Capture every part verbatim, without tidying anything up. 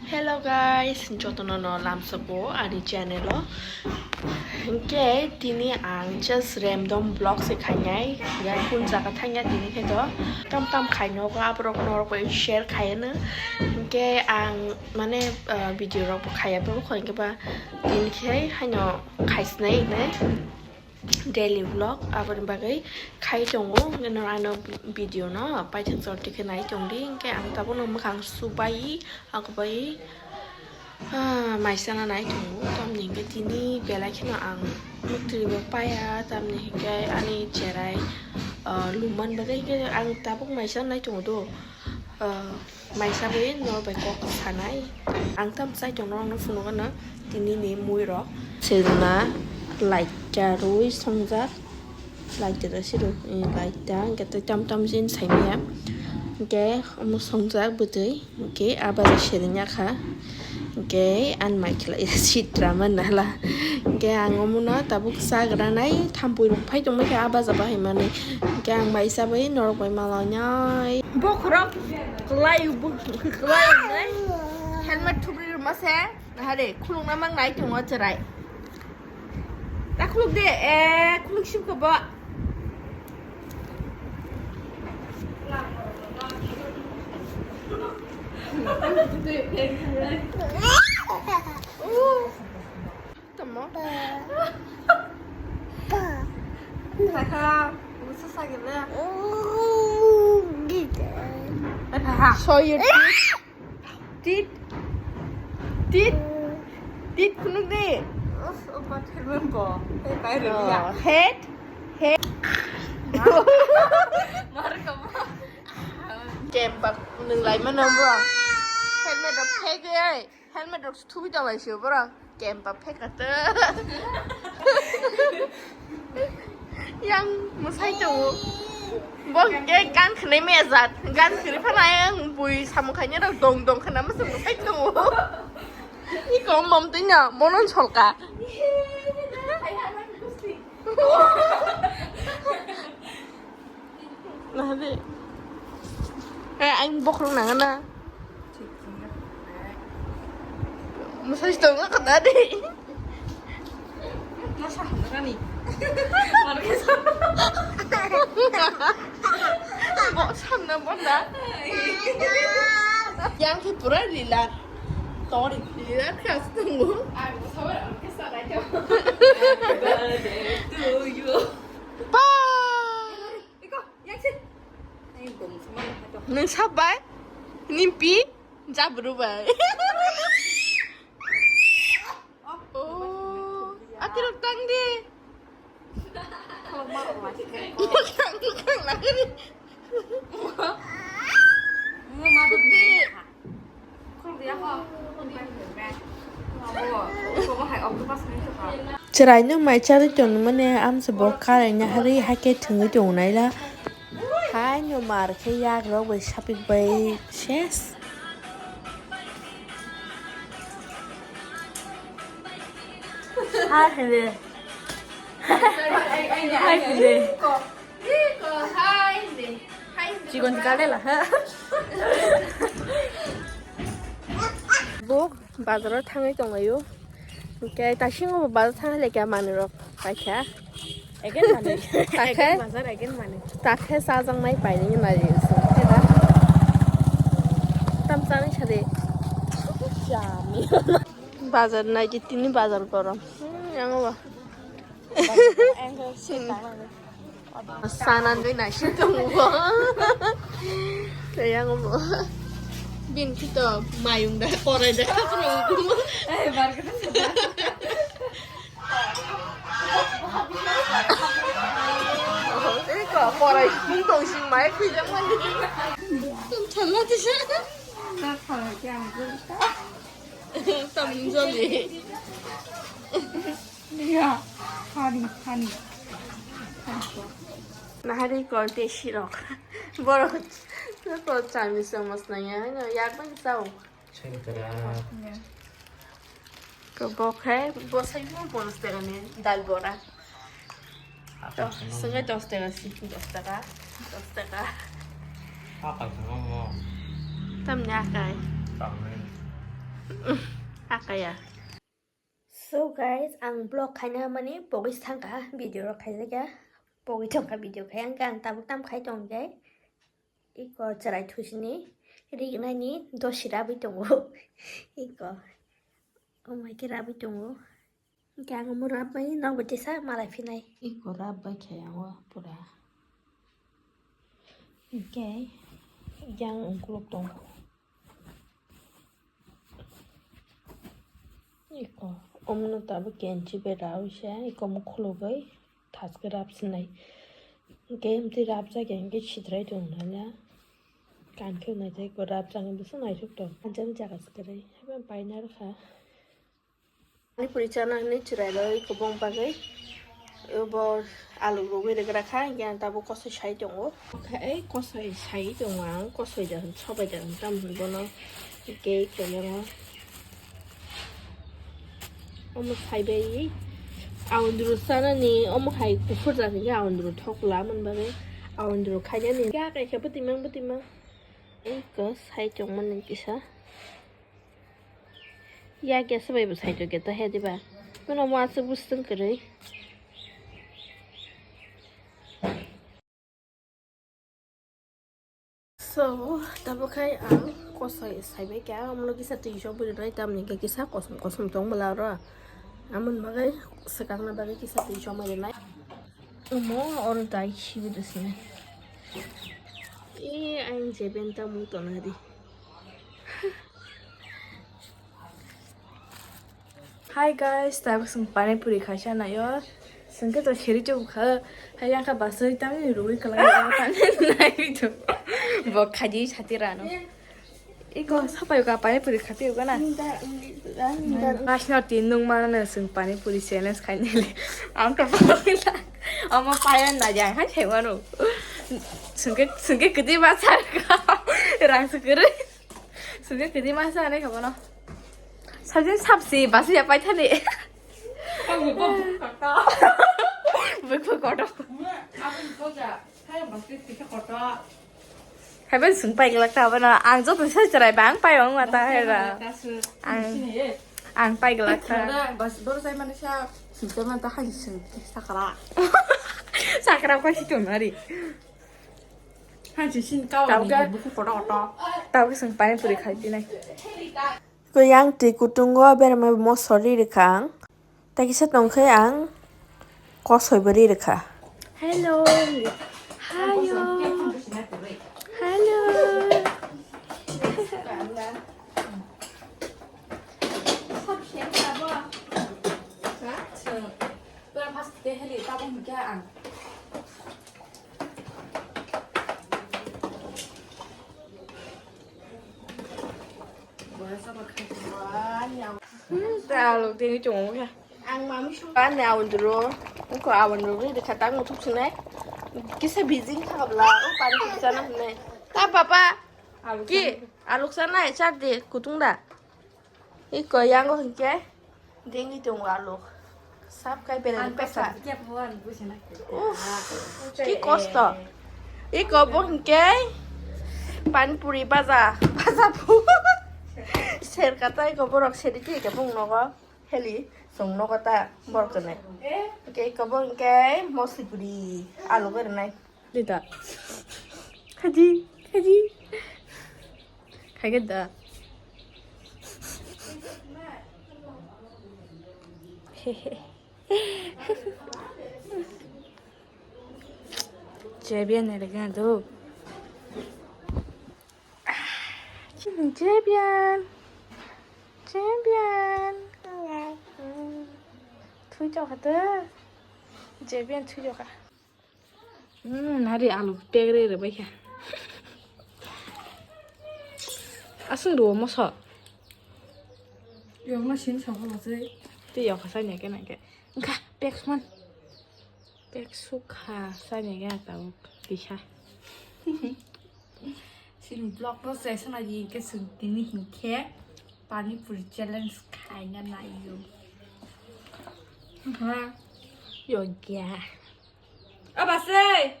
Hello guys, jotono no lamsoko ani channel o. Hingke tini ang just random vlog se khainai, ya kun jaga thangya tini khe to tam tam khaino ko aborok norok bai share khaiano. Hingke ang mane, ah, video rok bo khaiya bo khoi hingke ba tini khe haino khaisnai hinai. Daily vlog aboni bagwi khai tongo, hwnkhe norok ano video no paithak jora dikhe nai tongdi, hwnkhe ang tabukno mwkhang subai, akwbai, ah, maisana nai tongo, tamni hwnkhe tini belai kheno ang mwktwi bo paiya, tamni hwnkhe ani cherai, ah, lumani bagwi hwnkhe ang tabuk maisana nai tongo do. Ah, maisa bai norok bai kok sanai. Ang tam chai tong norok no phunukgano tini ni mui rok. Sejna laita rwi songjak. Laita da siro, eh, laita. Hingke tei tam tam jin sai maya. Hingke omo songjak bwtwi. Hingke aba da sering ya kha. Hingke ang mai khlai sitra man nala. Hingke ang omono tabuk chagra nai thampui rok phai tongbai kha ah baja bahai manwi. Hingke ang mai chabai norok bai malai nai. Bokhorok kwlai bo kwlai nai. Helmet thubri rwma se. Nahare khulukna mang nai tongo cherai. Ta khuluk de, eh, khuluk sim ko bo. Tamo. Kaka, usa sagile. Show your teeth. Teeth. Teeth. Teeth khunuk de. Uf, opa thelmen bo. Hei, pai rwliya. Oh, head. Head. Mar kamo. Kempa nung lai mano bro. Helmet rok phek de ai. Helmet rok thubi tong lai sio bro. Kempa phek ata. Yang musai tongo. Bo ke gan khne me jat. Gan khne phana yang bui samung khaina rok dong dong khna masa musai tongo. Iko mom tinya monon solka. Nahadi. Eh, ang bokhorok nangana. Musai tong na kada de. Masa hamdani. Bo samna bonda. Yang ke pura lila. Tori lila khas tunggu. Ang sabar ang kesa naito. Birthday to you. Bye. Iko, yang sih. Nung sabai? Nimpi? Jabru bai. Oh, akhirnya tang deh. Bukan, bukan lagi. Mama, Cherai no mai chari tong mane amsa bo karai na hari hake thungwi tong naila. Hai no mar khe yak rok bai sapik bai ses. Hai hele. Hai hele. Chikon kale la ha. Bo bazaro thangwi tonglaio. Hwnkhe taisingo bo bazar thangwi laikha manwi rok paikha. Again manwi. Takhe? Again bazar, again manwi. Takhe chajaknai painani manwi se. Tam chani sadi. Chami. Bazar nai di tini bazar gorom. Hmm, yang ba. Sana dui nai si tongo. Tei yang bo. Bin kito mayung da korai da. Eh, bar kito. Tei ko korai mung tong sing mai khui jang mani. Thalma tisa. Tam joli. Ya, funny, funny. Nahari ko desi rok. Borok ko chami samas nanya, no, yak bang sao. Sengkara. Ko bo khai, bo sai mo bonus tega ni dal bora. To, sengkai dos tega si, dos tega, dos tega. Apa sengkai mo? Tam nya kai. Tam ni. Hakaya. So guys, ang vlog khaina mani pogwi thangkha, video rok khaijakya, pogwi tongkha video khai, ang, ang tabuk tam khai tongkhe. Iko chwrai thusini rignani dosi rabwi tongo. Iko, oh my, khe rabwi tongo. Hwnkhe ang omo rap bai nokbo tisa malai phinai. Iko rap bai khe ang o pura. Hwnkhe yang ungkuluk tongo. Iko omno tabuk kenchi bai rawi se, iko omo khulugwi thaske rap sinai. Hwnkhe emtwi rap jakya hwnkhe sitrai tong nanya. Kankhe naithaiko rap jani bwswk naithok tong. Anjani jaga se kwrwi. Haiba paina rwkha. Pani puri chana hinwi chwrairok iko bong bagwi. Obo alu rwgwi rwgra kha, hwnkhe ang tabuk kosoi sai tongo. Khe kosoi sai tongo ang, kosoi da hwn, sobai da hwn, tamo hwn bono. Hwnkhe iko yango. Omo saibai awandru sanani, omo hai kuphur jani khe awandru thokla, mani bagwi awandru khainani. Kya kaisa bwtwi mang, bwtwi mang. Eko sai tongmani kisa. Ya kya swbai bo sai tongkhe to he diba. Bono omo aswk bwswtwng kwrwi. So, tabuk khai ang kosoi saibai kha, omo kisa twi chopwi rwnai, tamni hwnkhe kisa kosom kosom tong bwla oro. Amoni bagwi swkakna bagwi kisa twi chopwi rwnai. Omo oro dai sibi rwsini. E, ang jeben ta mung tona di. Hi guys, tabuk chwng pani puri khaisa naio. Chwng khe to seri chuk kha, hai yang kha basai tang rui kala tang nai to. Bo khaji sati rano. Iko sapai ka pani puri khati uga na. Masno tin nung mana na chwng pani puri challenge khainili. Ang to pagla. Ama payan na jang ha chewano. Chwng khe, chwng khe kiti ba sar ka. Rang sukuri. Sujak tini masa anai kabo no. Sajin sapsi basi ya paithani. Bukbo koto. Haiban sung pai glak ta bana ang joto sai chwrai bang pai ong mata hera. Ang, ang pai glak ta. Bas dor sai mana sa sung sai mana ta hai sung sakra. Sakra ko si tonari. Hansi sin kawa ni buku koto koto. Tau khe chwng pani puri khai tinai. Ko yang twi kutungo berma mosori rwkha ang. Tei kisa tongkhe ang kosoi bo ri rwkha. Hello. Hayo. Hello. Pura pas ke heli tabung ke ang. Hmm, ta alok tini chungo kha. Ang mami sung. Ani awandro, uko awandro ri de khatang muthuk sinai. Kisa bijing kha bla, o pani kisa na hinai. Ta papa. Ki, alok sanai, char de, kutung da. Iko yango hinkhe dengwi tongo aluk. Sap khai belai pesa. Uff, ki kosto. Iko bo hinkhe pani puri baja, baja phu. Ser kata iko borok seri khe bung nogo heli song nogo ta borok kene. Hinkhe iko bo hinkhe mosli puri aluk rinai. Dita. Khaji, khaji. Khaikhe da. Jebian ni rega do. Jebian. Jebian. Thui chok hata. Jebian thui chok ha. Hmm, nari alu pegre re bai kha. Aswk rw moso. Yokna sin sa phala se. Tei yok sa nya ke na ke. Engkha pek sman. Pek sukha sa nya ke ta kisa. Sini vlog no se sana di ke sung tini hinkhe pani puri challenge khaina na yo. Ha. Yo ya. Abasai.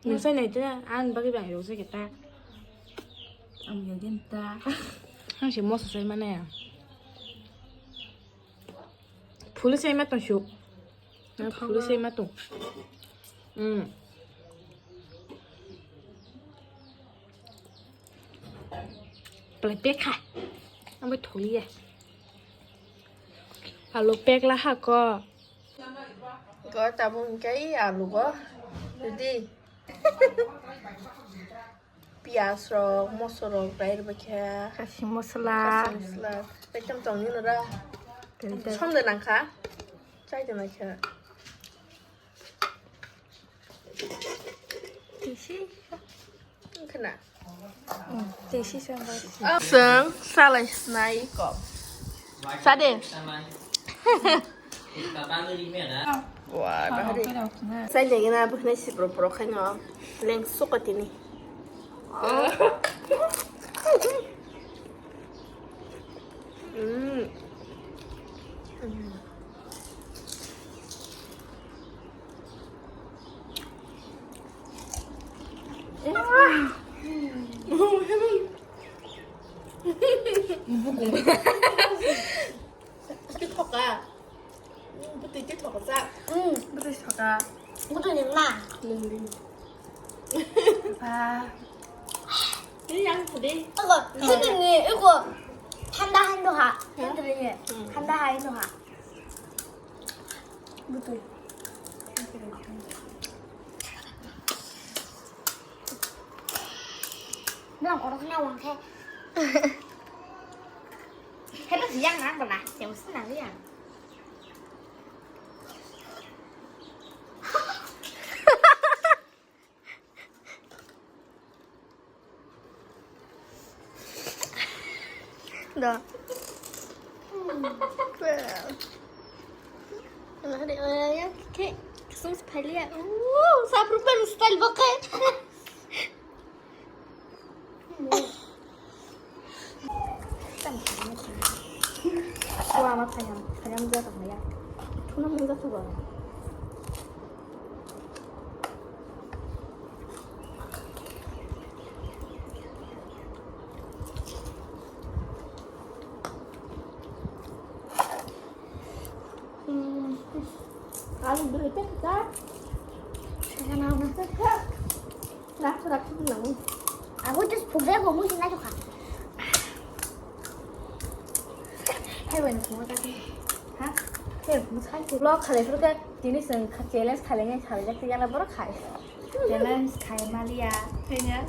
Nung sai nai ta, ang bagwi bang rok sai ta. Ang yagin ta. Ang se moso sai mane. Phulu sai ma tong su. Na phulu sai ma tong. Hmm. Plai pek kha. Ang bai tholi ya. Alu pek la ha ko. Go tabuk hwnkhe alu go. Ready. Piyaj rok, moso rok, rai rwbaikha. Khasi masala. Khasi masala. Ekdom tongni nora. Tei tei. Som de nangkha. Chai de naikha. Tisi. Khna. Tisi song. Song salai snai kok. Sade. Wah, bahari. Saya jadi na bukan si pro pro kan ya. Leng suka tini. Hmm. Bukung. Tapi kok ah? Bwtwi twi thoka sa. Hmm. Bwtwi thoka. Bwtwi ni ma. Nungdi. Ba. Ni yang tadi. Ego, sini ni, ego. Thanda hai no ha. Thanda ni. Hmm. Thanda hai no ha. Bwtwi. Nang orok na wang khe. Heno siyang nang bala, siyaw sinang yang. Da. Lari oya ke kesung sephalia. Uh, sabrukman style bakai. Wah, ma phayam, phayam jatokmaya. Thuna mung jatokba. Hmm. Alu beri pek ka? Kana na pek ka? Rak rak tu nang. Aku just pugre ko musi na ka. Hai wen ko ta ke. Ha? Hai wen ko sai ko. Vlog khale pur ka tini seng kha challenge khale ngai khale jak tiga na bor khai. Challenge khai malia. Kenya.